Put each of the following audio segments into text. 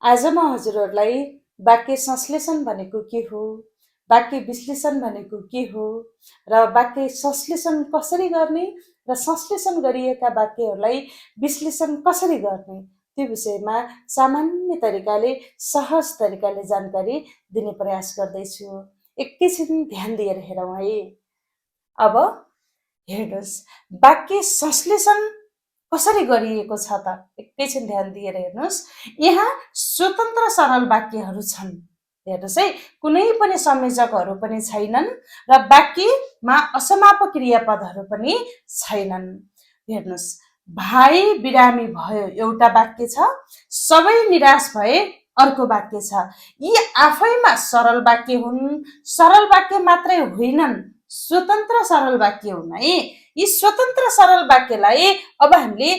आज म हजुरहरूलाई वाक्य संश्लेषण भनेको के हो, वाक्य विश्लेषण भनेको के हो र वाक्य संश्लेषण कसरी गर्ने र संश्लेषण गरिएका वाक्यहरूलाई विश्लेषण कसरी गर्ने त्यो विषयमा सामान्य तरिकाले सहज तरिकाले जानकारी दिने प्रयास गर्दैछु। एकैछिन ध्यान दिएर हेरौँ है। अब हेर्नुहोस्, वाक्य संश्लेषण कसरी गरिएको छ त एकैछिन ध्यान दिएर हेर्नुहोस्। यहाँ स्वतन्त्र सरल वाक्यहरू छन्। हेर्नुहोस् है, कुनै पनि संयोजकहरू पनि छैनन् र वाक्यमा असमापक क्रियापदहरू पनि छैनन्। हेर्नुहोस्, भाइ बिरामी भयो एउटा वाक्य छ, सबै निराश भए अर्को वाक्य छ। यी आफैमा सरल वाक्य हुन्। सरल वाक्य मात्रै होइनन्, स्वतन्त्र सरल वाक्य हुन् है। यी स्वतन्त्र सरल वाक्यलाई अब हामीले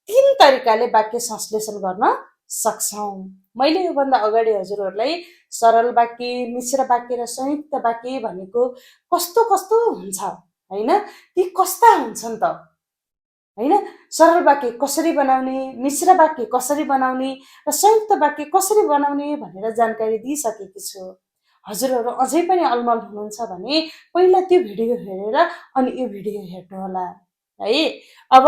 तीन तरिकाले वाक्य संश्लेषण गर्न सक्छौँ। मैले योभन्दा अगाडि हजुरहरूलाई सरल वाक्य, मिश्र वाक्य र संयुक्त वाक्य भनेको कस्तो कस्तो हुन्छ हैन, ती कस्ता हुन्छन् त हैन, सरल वाक्य कसरी बनाउने, मिश्र वाक्य कसरी बनाउने र संयुक्त वाक्य कसरी बनाउने भनेर जानकारी दिइसकेकी छु। हजुरहरू अझै पनि अलमल हुनुहुन्छ भने पहिला त्यो भिडियो हेरेर अनि यो भिडियो हेर्नुहोला है। अब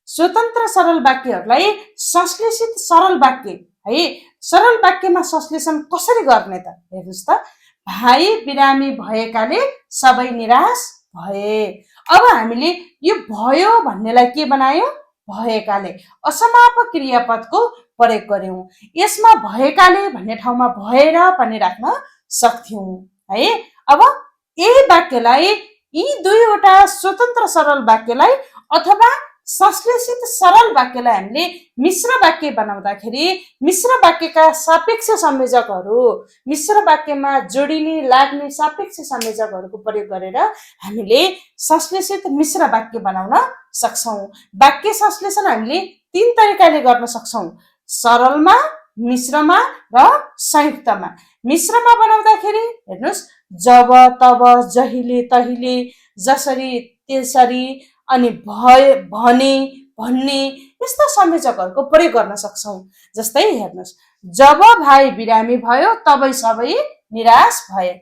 स्वतन्त्र सरल वाक्यहरूलाई संश्लेषित सरल वाक्य है, सरल वाक्यमा संश्लेषण कसरी गर्ने त हेर्नुहोस् त। भाइ बिरामी भएकाले सबै निराश भए। अब हामीले यो भयो भन्नेलाई के बनायौँ, भएकाले असमापक क्रियापदको प्रयोग गर्यौं। यसमा भएकाले भन्ने ठाउँमा भएर पनि राख्न सक्थ्यौं है। अब यही वाक्यलाई, यी दुईवटा स्वतन्त्र सरल वाक्यलाई अथवा संश्लेषित सरल वाक्यलाई हामीले मिश्र वाक्य बनाउँदाखेरि मिश्र वाक्यका सापेक्ष संयोजकहरू, मिश्र वाक्यमा जोडिने लाग्ने सापेक्ष संयोजकहरूको प्रयोग गरेर हामीले संश्लेषित मिश्र वाक्य बनाउन सक्छौं। वाक्य संश्लेषण हामीले तीन तरिकाले गर्न सक्छौं, सरलमा, मिश्रमा र संयुक्तमा। मिश्रमा बनाउँदाखेरि हेर्नुहोस्, जब, तब, जहिले, तहिले, जसरी, त्यसरी अनि भए, भने, भन्ने यस्ता संयोजकहरूको प्रयोग गर्न सक्छौं। जस्तै हेर्नुहोस्, जब भाइ बिरामी भयो तबै सबै निराश भए।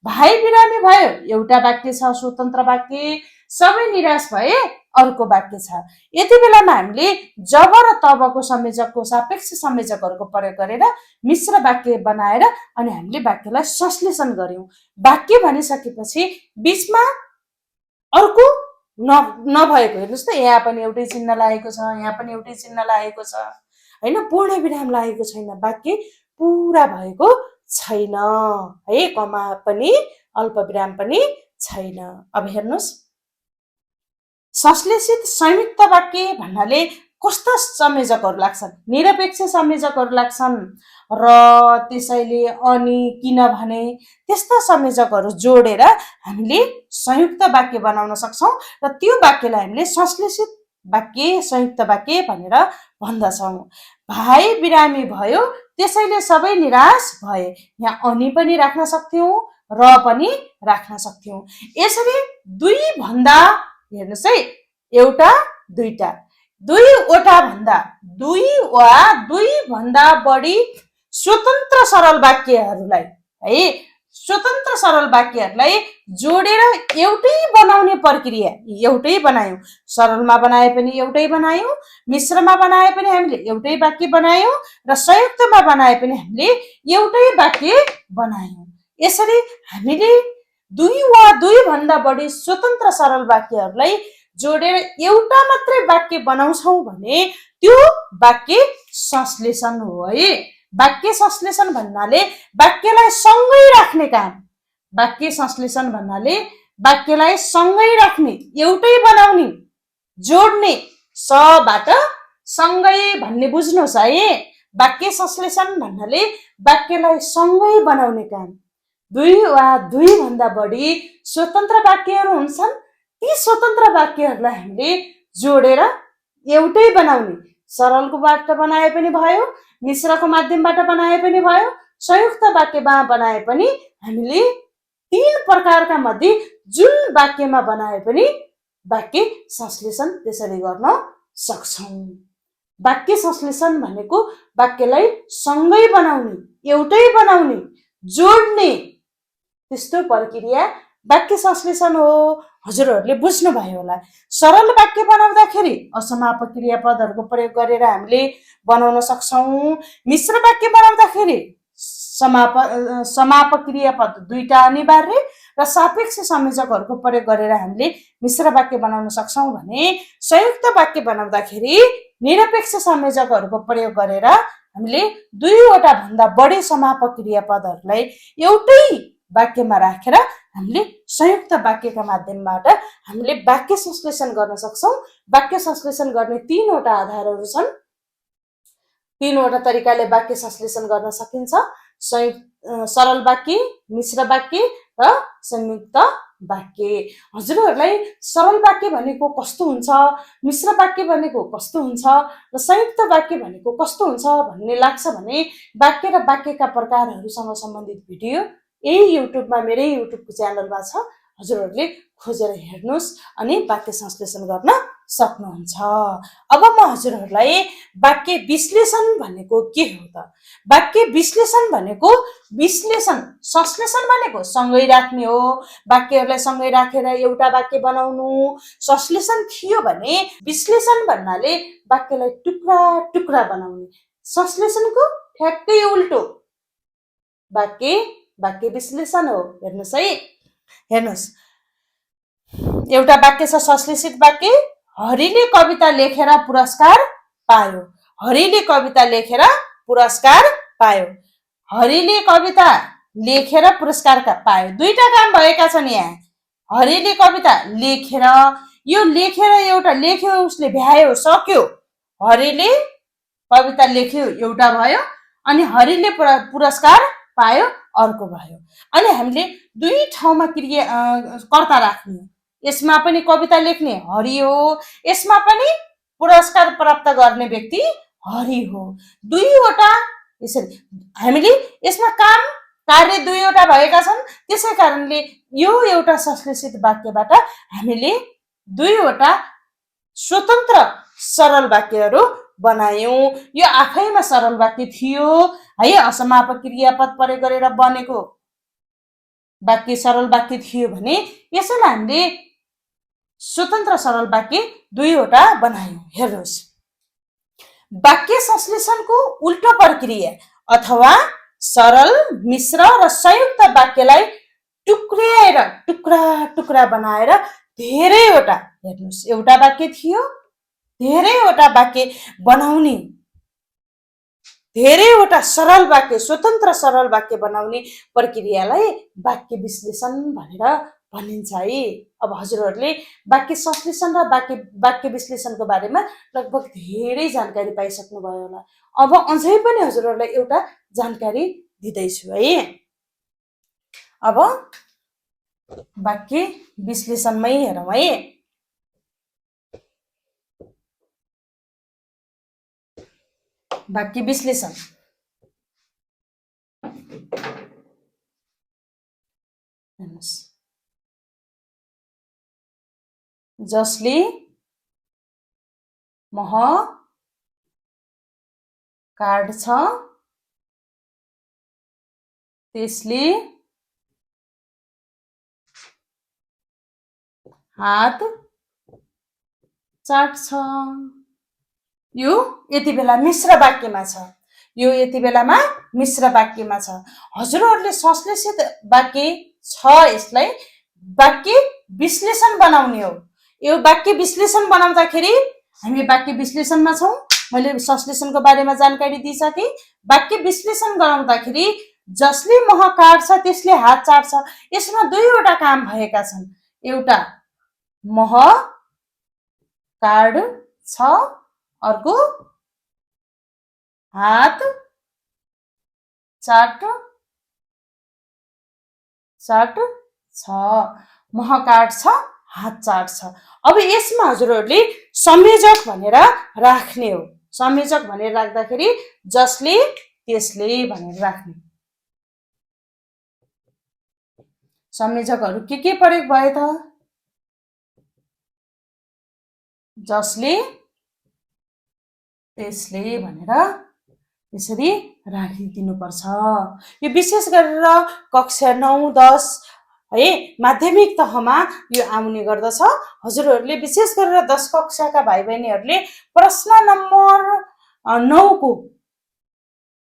भाइ बिरामी भयो एउटा वाक्य छ, स्वतन्त्र वाक्य, सबै निराश भए अर्को वाक्य छ। यति बेलामा हामीले जब र तबको संयोजकको सापेक्ष संयोजकहरूको प्रयोग गरेर मिश्र वाक्य बनाएर अनि हामीले वाक्यलाई संश्लेषण गर्यौं। वाक्य भनिसकेपछि बीचमा अर्को नभएको, हेर्नुहोस् त, यहाँ पनि एउटै चिन्ह लागेको छ, यहाँ पनि एउटै चिन्ह लागेको छ हैन, पूर्ण विराम लागेको छैन, वाक्य पुरा भएको छैन है, कमा पनि अल्प विराम पनि छैन। अब हेर्नुहोस्, संश्लेषित संयुक्त वाक्य भन्नाले कस्ता संयोजकहरू लाग्छन्, निरपेक्ष संयोजकहरू लाग्छन् र त्यसैले, अनि, किनभने त्यस्ता संयोजकहरू जोडेर हामीले संयुक्त वाक्य बनाउन सक्छौं र त्यो वाक्यलाई हामीले संश्लेषित वाक्य, संयुक्त वाक्य भनेर भन्दछौं। भाइ बिरामी भयो त्यसैले सबै निराश भए। यहाँ अनि पनि राख्न सक्थ्यौं, र पनि राख्न सक्थ्यौं। यसरी दुई भन्दा, हेर्नुहोस् है, एउटा, दुईटा, दुईवटा भन्दा, दुई वा दुई भन्दा बढी स्वतन्त्र सरल वाक्यहरूलाई है, स्वतन्त्र सरल वाक्यहरूलाई जोडेर एउटै बनाउने प्रक्रिया, एउटै बनायौं। सरलमा बनाए पनि एउटै बनायौं, मिश्रमा बनाए पनि हामीले एउटै वाक्य बनायौं र संयुक्तमा बनाए पनि हामीले एउटै वाक्य बनायौं। यसरी हामीले दुई वा दुई भन्दा बढी स्वतन्त्र सरल वाक्यहरूलाई जोडेर एउटा मात्रै वाक्य बनाउँछौं भने त्यो वाक्य संश्लेषण हो है। वाक्य संश्लेषण भन्नाले वाक्यलाई सँगै राख्ने काम। वाक्य संश्लेषण भन्नाले वाक्यलाई सँगै राख्ने, एउटै बनाउने, जोड्ने, सबाट सँगै भन्ने बुझ्नुहोस् है। वाक्य संश्लेषण भन्नाले वाक्यलाई सँगै बनाउने काम। दुई वा दुई भन्दा बढी स्वतन्त्र वाक्यहरू हुन्छन्, ती स्वतन्त्र वाक्यहरूलाई हामीले जोडेर एउटै बनाउने, सरलकोबाट बनाए पनि भयो, मिश्रको माध्यमबाट बनाए पनि भयो, संयुक्त वाक्यमा बनाए पनि हामीले तीन प्रकारका मध्ये जुन वाक्यमा बनाए पनि वाक्य संश्लेषण त्यसरी गर्न सक्छौं। वाक्य संश्लेषण भनेको वाक्यलाई सँगै बनाउने, एउटै बनाउने, जोड्ने त्यस्तो प्रक्रिया वाक्य संश्लेषण हो। हजुरहरूले बुझ्नुभयो होला। सरल वाक्य बनाउँदाखेरि असमापक क्रियापदहरूको प्रयोग गरेर हामीले बनाउन सक्छौँ। मिश्र वाक्य बनाउँदाखेरि समापक क्रियापद दुईटा अनिवार्य र सापेक्ष संयोजकहरूको प्रयोग गरेर हामीले मिश्र वाक्य बनाउन सक्छौँ भने संयुक्त वाक्य बनाउँदाखेरि निरपेक्ष संयोजकहरूको प्रयोग गरेर हामीले दुईवटा भन्दा बढी समापक क्रियापदहरूलाई एउटै वाक्यमा राखेर हामीले संयुक्त वाक्यका माध्यमबाट हामीले वाक्य संश्लेषण गर्न सक्छौँ। वाक्य संश्लेषण गर्ने तीनवटा आधारहरू छन्। तीनवटा तरिकाले वाक्य संश्लेषण गर्न सकिन्छ। सरल वाक्य, मिश्र वाक्य र संयुक्त वाक्य। हजुरहरूलाई सरल वाक्य भनेको कस्तो हुन्छ, मिश्र वाक्य भनेको कस्तो हुन्छ र संयुक्त वाक्य भनेको कस्तो हुन्छ भन्ने लाग्छ भने वाक्य र वाक्यका प्रकारहरूसँग सम्बन्धित भिडियो यही युट्युबमा, मेरै युट्युबको च्यानलमा छ। हजुरहरूले खोजेर हेर्नुहोस् अनि वाक्य संश्लेषण गर्न सक्नुहुन्छ। अब म हजुरहरूलाई वाक्य विश्लेषण भनेको के हो त? वाक्य विश्लेषण भनेको विश्लेषण, संश्लेषण भनेको सँगै राख्ने हो। वाक्यहरूलाई सँगै राखेर एउटा वाक्य बनाउनु। संश्लेषण थियो भने विश्लेषण भन्नाले वाक्यलाई टुक्रा टुक्रा बनाउने। संश्लेषणको ठ्याक्कै उल्टो वाक्य विश्लेषण हो। हेर्नुहोस् है, हेर्नुहोस्, एउटा वाक्य छ संश्लेषित वाक्य। हरिले कविता लेखेर पुरस्कार पायो। हरिले कविता लेखेर पुरस्कार पायो। हरिले कविता लेखेर पुरस्कार पायो। दुईटा काम भएका छन् यहाँ। हरिले कविता लेखेर, यो लेखेर एउटा लेख्यो, उसले भ्यायो, सक्यो। हरिले कविता लेख्यो एउटा भयो, अनि हरिले पुरस्कार पायो अर्को भयो। अनि हामीले दुई ठाउँमा कर्ता राख्ने। यसमा पनि कविता लेख्ने हरि हो, यसमा पनि पुरस्कार प्राप्त गर्ने व्यक्ति हरि हो। दुईवटा यसरी हामीले यसमा कार्य दुईवटा भएका छन्। त्यसै कारणले यो एउटा संश्लेषित वाक्यबाट हामीले दुईवटा स्वतन्त्र सरल वाक्यहरू बनायौं। यो आफैमा सरल वाक्य थियो है। असमापक क्रियापद प्रयोग गरेर बनेको वाक्य सरल वाक्य थियो भने यसैलाई हामीले स्वतन्त्र सरल वाक्य दुईवटा बनायौं। हेर्नुहोस्, वाक्य संश्लेषणको उल्टो प्रक्रिया अथवा सरल, मिश्र र संयुक्त वाक्यलाई टुक्र्याएर टुक्रा टुक्रा बनाएर धेरैवटा, हेर्नुहोस्, एउटा वाक्य थियो, धेरैवटा वाक्य बनाउने, धेरैवटा सरल वाक्य, स्वतन्त्र सरल वाक्य बनाउने प्रक्रियालाई वाक्य विश्लेषण भनेर भनिन्छ है। अब हजुरहरूले वाक्य संश्लेषण र वाक्य विश्लेषणको बारेमा लगभग धेरै जानकारी पाइसक्नुभयो होला। अब अझै पनि हजुरहरूलाई एउटा जानकारी दिँदैछु है। अब वाक्य विश्लेषणमै हेरौँ है। वाक्य विश्लेषण, जसले मह काट्छ त्यसले हात चाट्छ। यो यति बेला मिश्र वाक्यमा छ। यो यति बेलामा मिश्र वाक्यमा छ। हजुरहरूले संश्लेषित वाक्य छ, यसलाई वाक्य विश्लेषण बनाउने हो। यो वाक्य विश्लेषण बनाउँदाखेरि हामी वाक्य विश्लेषणमा छौँ। मैले संश्लेषणको बारेमा जानकारी दिइसकेँ। वाक्य विश्लेषण गराउँदाखेरि जसले मह काट्छ त्यसले हात चाट्छ, यसमा दुईवटा काम भएका छन्। एउटा मह काट्छ, अर्को हात चाट्छ। मह काट्छ, हात चाट्छ। अब यसमा हजुरहरूले संयोजक भनेर राख्ने हो। संयोजक भनेर राख्दाखेरि जसले त्यसले भनेर राख्ने। संयोजकहरू के प्रयोग भयो त? जसले त्यसले भनेर यसरी राखिदिनुपर्छ। यो विशेष गरेर कक्षा 9, 10 है माध्यमिक तहमा यो आउने गर्दछ। हजुरहरूले विशेष गरेर 10 कक्षाका भाइ बहिनीहरूले प्रश्न नम्बर 9 को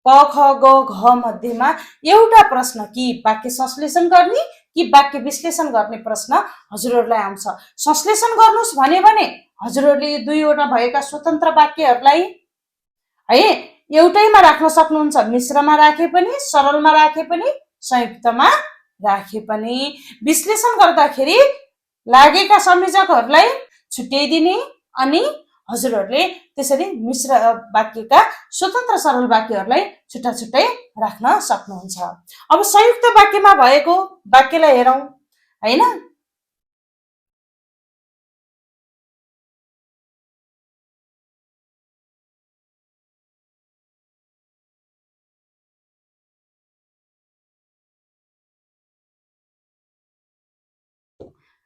क ख ग घ मध्येमा एउटा प्रश्न कि वाक्य संश्लेषण गर्ने कि वाक्य विश्लेषण गर्ने प्रश्न हजुरहरूलाई आउँछ। संश्लेषण गर्नुस् भने हजुरहरूले यो दुईवटा भएका स्वतन्त्र वाक्यहरूलाई है एउटैमा राख्न सक्नुहुन्छ। मिश्रमा राखे पनि, सरलमा राखे पनि, संयुक्तमा राखे पनि। विश्लेषण गर्दाखेरि लागेका संयोजकहरूलाई छुट्याइदिने अनि हजुरहरूले त्यसरी मिश्र वाक्यका स्वतन्त्र सरल वाक्यहरूलाई छुट्टा छुट्टै राख्न सक्नुहुन्छ। अब संयुक्त वाक्यमा भएको वाक्यलाई हेरौँ हैन।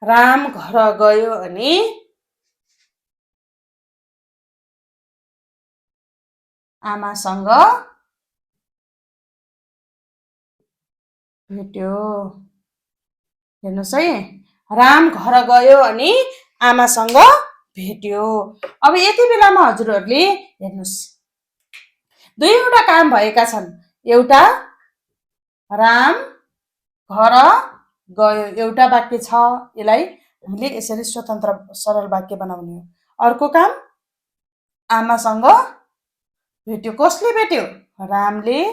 राम घर गयो अनि आमासँग भेट्यो। हेर्नुहोस् है, राम घर गयो अनि आमासँग भेट्यो। अब यति बेलामा हजुरहरूले हेर्नुहोस् दुईवटा काम भएका छन्। एउटा राम घर गयो एउटा वाक्य छ, यसलाई हामीले यसरी स्वतन्त्र सरल वाक्य बनाउने हो। अर्को काम आमासँग भेट्यो। कसले भेट्यो? रामले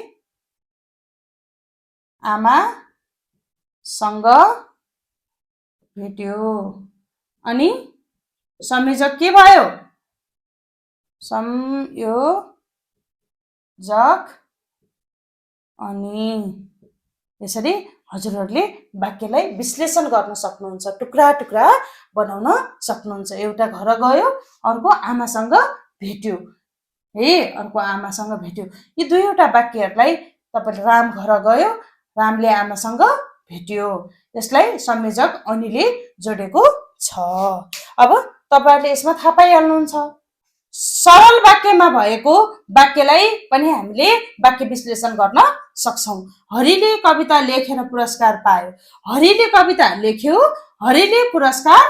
आमासँग भेट्यो। अनि संयोजक के भयो? संयोजक अनि। यसरी हजुरहरूले वाक्यलाई विश्लेषण गर्न सक्नुहुन्छ, टुक्रा टुक्रा बनाउन सक्नुहुन्छ। एउटा घर गयो, अर्को आमासँग भेट्यो है, अर्को आमासँग भेट्यो। यी दुईवटा वाक्यहरूलाई तपाईले राम घर गयो, रामले आमासँग भेट्यो, यसलाई संयोजक अनिले जोडेको छ। अब तपाईहरुले यसमा थाहा पाइहाल्नुहुन्छ। सरल वाक्यमा भएको वाक्यलाई पनि हामीले वाक्य विश्लेषण गर्न सक्छौं। हरिले कविता लेखेर पुरस्कार पायो। हरिले कविता लेख्यो, हरिले पुरस्कार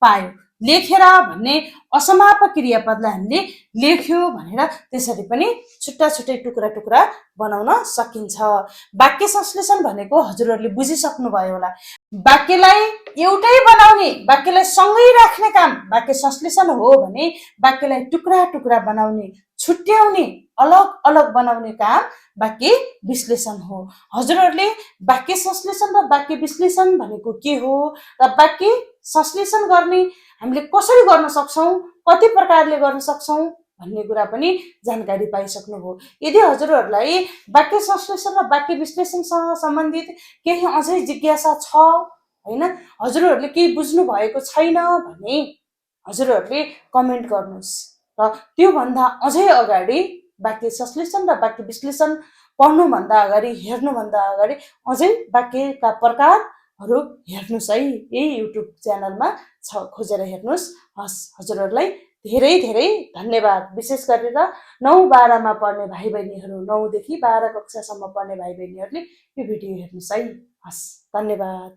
पायो। लेखेर भन्ने असमापक क्रियापदलाई हामीले लेख्यो भनेर त्यसरी पनि छुट्टा छुट्टै टुक्रा टुक्रा बनाउन सकिन्छ। वाक्य संश्लेषण भनेको हजुरहरूले बुझिसक्नुभयो होला। वाक्यलाई एउटै बनाउने, वाक्यलाई सँगै राख्ने काम वाक्य संश्लेषण हो भने वाक्यलाई टुक्रा टुक्रा बनाउने, छुट्याउने, अलग अलग बनाउने काम वाक्य विश्लेषण हो। हजुरहरूले वाक्य संश्लेषण र वाक्य विश्लेषण भनेको के हो र वाक्य संश्लेषण गर्ने हामीले कसरी गर्न सक्छौं, कति प्रकारले गर्न सक्छौं भन्ने कुरा पनि जानकारी पाइसक्नुभयो। यदि हजुरहरूलाई वाक्य संश्लेषण र वाक्य विश्लेषणसँग सम्बन्धित केही अझै जिज्ञासा छ हैन, हजुरहरूले केही बुझ्नु भएको छैन भने हजुरहरूले कमेन्ट गर्नुस् र त्यो भन्दा अझै अगाडि वाक्य संश्लेषण र वाक्य विश्लेषण पढ्नु भन्दा अगाडि, हेर्नु भन्दा अगाडि अझै वाक्यका प्रकारहरू हेर्नुस् है। यही युट्युब च्यानलमा छ, खोजेर हेर्नुस्। हस्, हजुरहरूलाई धेरै धेरै धन्यवाद। विशेष गरेर 9-12 मा पढ्ने भाइ बहिनीहरू, 9 देखि 12 कक्षासम्म पढ्ने भाइ बहिनीहरूले यो भिडियो हेर्नुस् है। हस्, धन्यवाद।